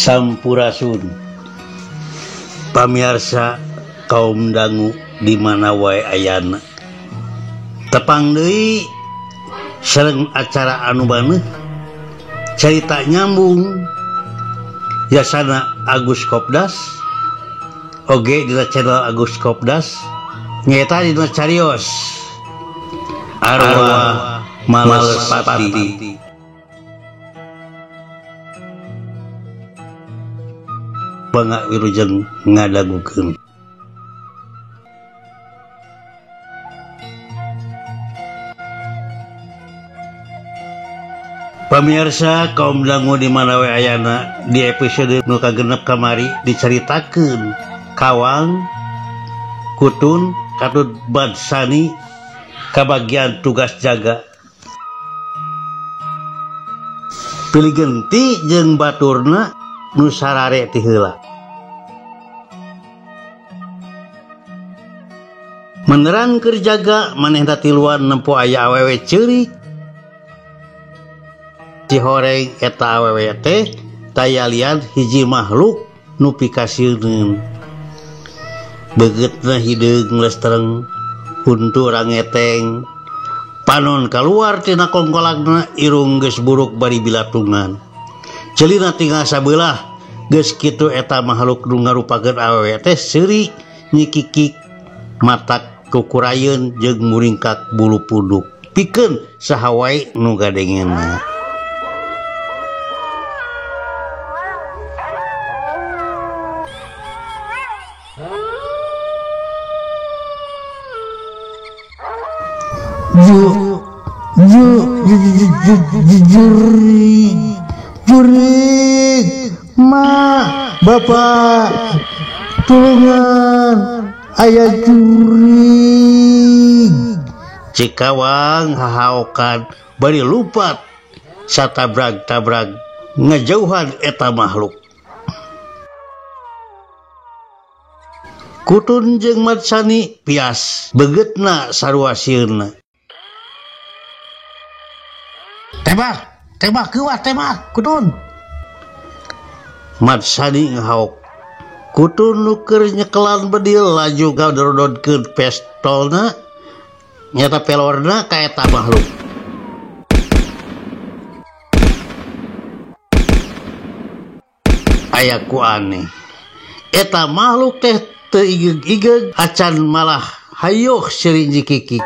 Sampurasun pamiarsa kaum dangu di mana wae ayana tepang deui sareng acara anu baneuh carita nyambung jasana Agus Kopdas oge dina channel Agus Kopdas nyaeta dina carios arwah males pati. Bangga wilujeng ngadagukeun. Pamirsa kaum dangu di mana we ayana di episode nu kagenep kamari dicaritakeun Kawang Kutun Katut Badsani kabagian tugas jaga pilih genti jeung baturna nu sarare ti heula. Meneran keur jaga manehna tiluan nempo aya awewe ceurik. Cihoreng eta awewe teh tayalian hiji makhluk nu pikasieun. Begeutna hideung lestreng, huntu rangeteng, panon kaluar tina kongkolagna irung geus buruk bari bilatungan. Celina tinggal sabelah geus kitu eta makhluk nu ngarupakeun awewe teh seuri nyikikik matak kukurayeun jeung muringkak bulu punduk pikeun saha wae nu gadengeunna. Jurik, ma, bapak, tulungan, aya jurig. Cikawang hahaokan bari lupat satabrag-tabrag ngejauhan eta makhluk. Kutun jeung Madsani pias begetna sarua sieunna. Tembak, tembak keuah tembak Kutun. Madsani ngahaok. Kutun nu keur nyekelan bedil laju ngadorododkeun pestolna nyata pelorna ka eta makhluk. Aya ku aneh. Eta makhluk teh teu igeug-igeug acan malah hayoh seuring jikikik.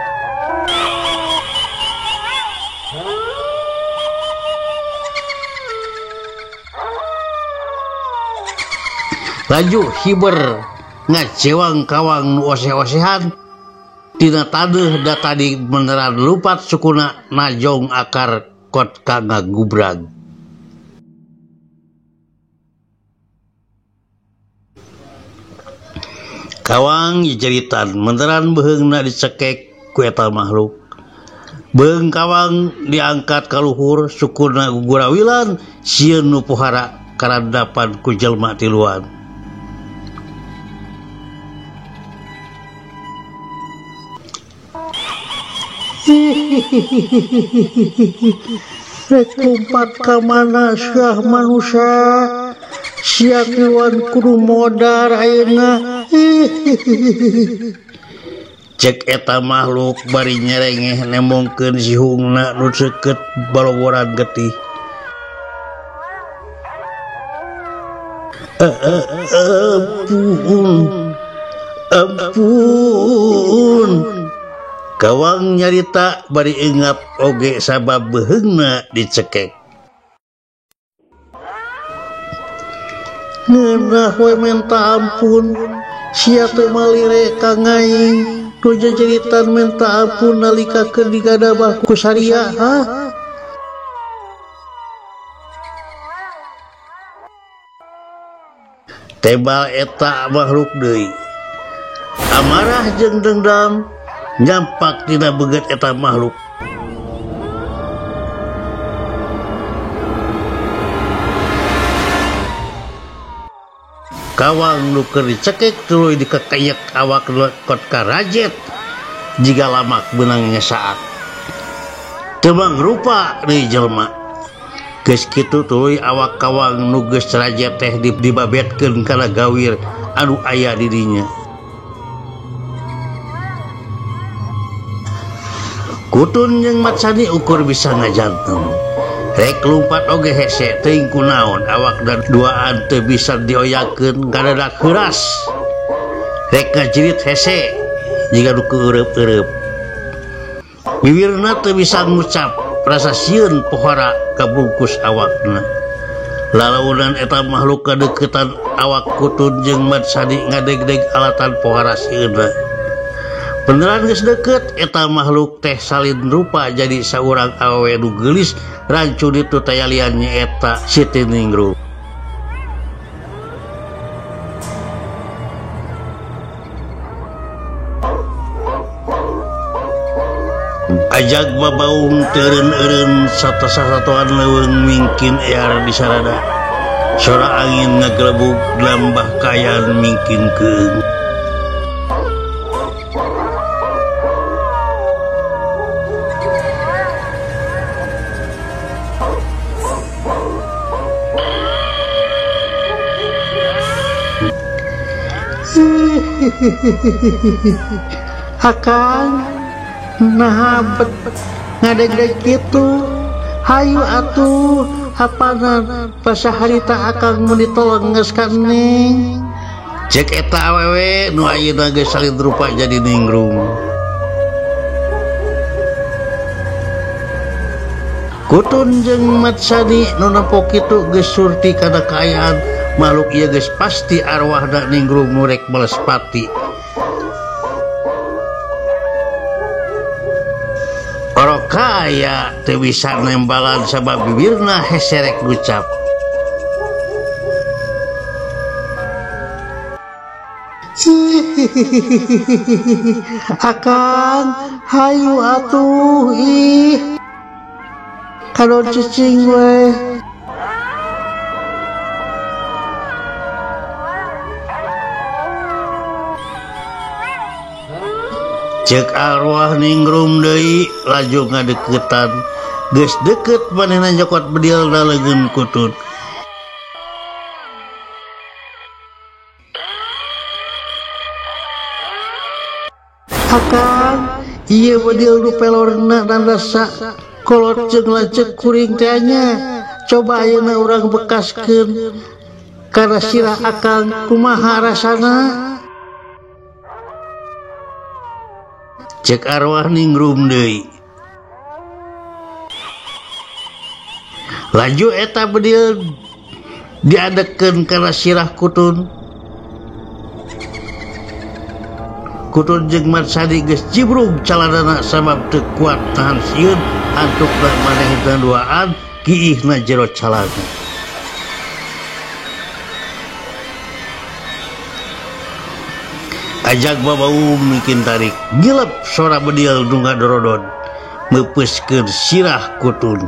Laju hiber ngacewang kawang nu oseh-osehan tina taneuh da tadi meneran lupat sukuna najong akar kot ka ngagubrag. Kawang jejeritan meneran beheungna dicekek ku eta makhluk. Beheung kawang diangkat ka luhur sukuna gugurawilan sieun nu pohara karandapan ku jelma tiluan. Rek lompat ka mana syah manusia sia tiluan kudu modar ayeuna. Cek eta makhluk bari nyerengeh nembongkeun sihungna nu seukeut baloboran getih. Puhun Ampun. Kawang nyarita bari engap oge sabab beuheungna dicekek. Ngeunah we menta ampun, sia teu malire ka ngaing, nu jajeritan menta ampun nalika keur digadabah ku saria, ha? Tebal eta makhluk deui. Amarah jeung dendam nyampak tina beget eta makhluk. Kawang nu keur dicekek tuluy dikekeyek awak kot karajet jiga lamak beunang nyasaak. Teu mangrupa deui jelema. Geus kitu tuluy awak kawang nu geus rajet teh dibabetkeun kana gawir anu aya di dinya. Kutun jeung Matsani ukur bisa ngajantung. Rek lumpat oge hese teuing kunaon awak dan duaan teu bisa dioyakeun kadadak heuras. Rek ngajirit hese jiga nu keureup-eureup. Bibirna teu bisa ngucap rasa sieun pohara kabungkus awakna. Lalaunan eta makhluk kadeukeutan awak Kutun jeung Matsani ngadegdeg alatan pohara sieunna. Beneran geus deukeut eta makhluk teh salin rupa jadi saurang awewe nu geulis rancu ditu tayalian nyaeta Siti Ningrum. Ajag babaung teureun-eureun satu-satuan leuweung mingkin ear di sarada. Sora angin ngagelebug lambah kayan mingkin keung. Akang nah bet ngadegdeg kitu hayu atuh apanan pasaharita akang mun ditolong geus ka Neng. Cek eta awewe nu ayeuna geus salin rupa jadi ningrum. Kutun jeung Matsani nu nempo kitu geus surti kana kaayaan makhluk ieu geus pasti arwahna ningrum nu rek males pati. Orok kaya teu bisa nembalan sabab bibirna heserek ngucap. Akang hayu atuh ih kadon cicing we. Cek arwah ningrum deui laju ngadeukeutan geus deukeut manehna nyokot bedil na leungeun Kutun. Akang ieu bedil nu pelorna nandasa kolot jeung lanceuk kuring teh nya. Coba ayeuna urang bekaskeun kana sirah akang kumaha rasana. Cek arwah ningrum deui. Laju eta bedil diadekeun kana sirah Kutun. Kutun jeung Matsani geus jibrug calanana sabab teu kuat tahan sieun antukna manehna duaan kiihna jero calana. Ajag babaung mungkin tarik gilep sora bedil nu ngadorodon meupeuskeun sirah Kutun.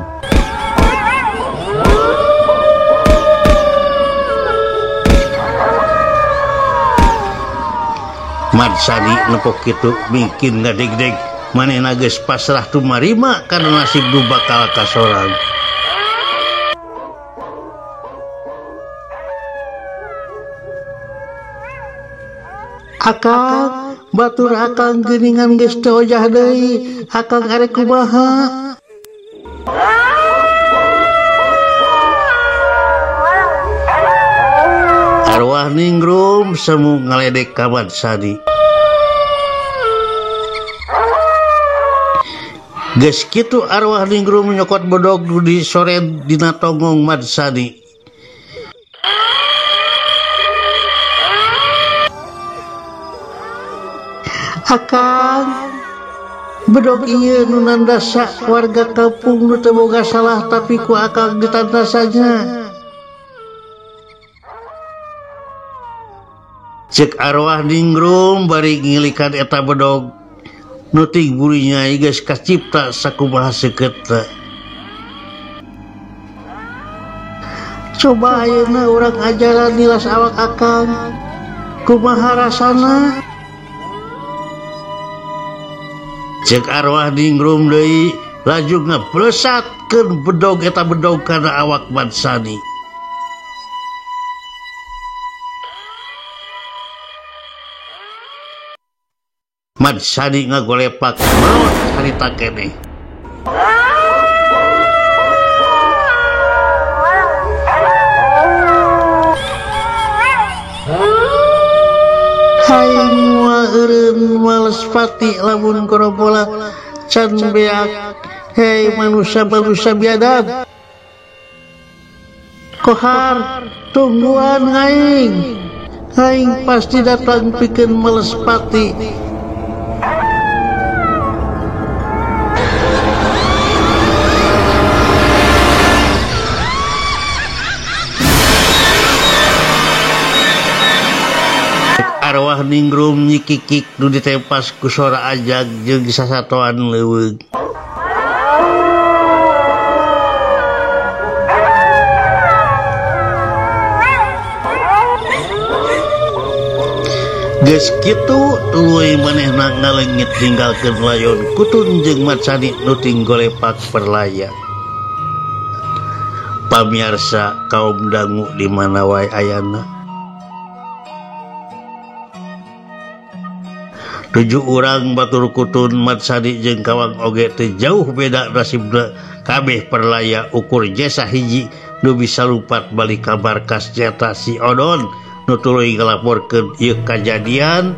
Matsani nepok kitu mungkin ngadegdeg manehna geus pasrah tumarima kana nasib nu bakal kasorang. Akang batur akang geuningan geus teu ojah deui akang arek kumaha. Arwah ningrum semu ngaledek ka Matsani. Geus kitu arwah ningrum nyokot bedog nu disored dina tonggong Madsani. Akang, bedog ieu nu nandasa warga kampung nu teu boga salah tapi ku akang ditandasanya. Cek arwah ningrum bari ngilikan eta bedog nu ting buri nyai geus kacipta sakumaha seukeutna. Coba ayeuna urang ajaran nilas awak akang, kumaha rasana? Cek arwah ningrum deui laju ngablesatkeun bedog eta bedog kana awak Madsani. Madsani ngagolepak maot harita keneh. Hayang moal eureun males pati lamun korobola can beak. Hei manusia-manusia biadab, kohar tungguan aing. Aing pasti datang pikeun males pati. Arwah ningrum nyikikik nu ditempas ku sora ajag jeung sasatoan leuweung. Geus kitu tuluy manehna ngaleungit ninggalkeun layon kutun jeung Madsani nu tinggolepak perlaya. Pamiarsa kaum dangu di mana wae ayana. Tujuh urang batur kutun Madsani jeung Kawang oge teu jauh beda nasibna kabeh perlaya ukur jasa hiji nu bisa lupat balik ka markas nyata si Odon nu tuluy ngalaporkeun ieu kajadian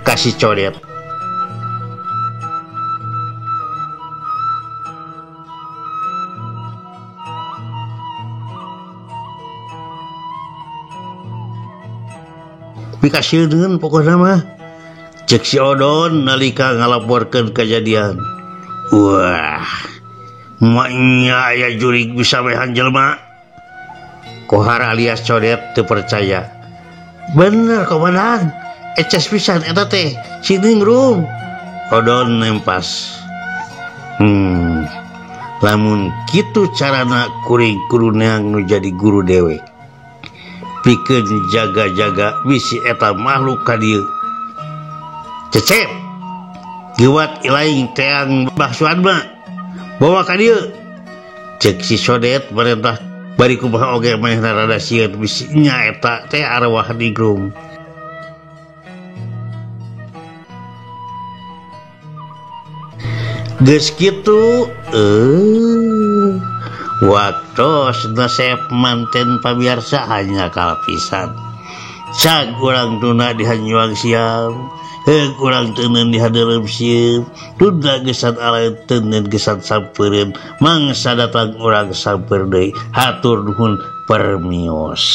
ka si Codet. Pikasieun pokona mah. Cek si Odon nalika ngalaporkeun kejadian. Wah, maknya aya jurig bisa mehan jelema. Kohar alias Codet teu percaya. Bener komandan, eces pisan eta teh si ningrum. Odon nempas. Lamun kitu carana kuring kudu neang nu jadi guru dewek. Pikeun jaga-jaga bisi eta makhluk ka dieu. Cecep, giwat ilaing teang Bah Suadma, bawa ka dieu. Cek si Sodet merentah bari kumaha oge manehna rada sieun bisi nya eta teh arwah ningrum. Geus kitu waktos nasep manten pabiarsa hanya kalapisan. Cag urang tuna di hanyuang siam, heug urang teuneun di hadeureup sieum, tunda gesan alaeun teuneun gesan sampeureun, mangsa datang urang sampeur deui, hatur nuhun permios.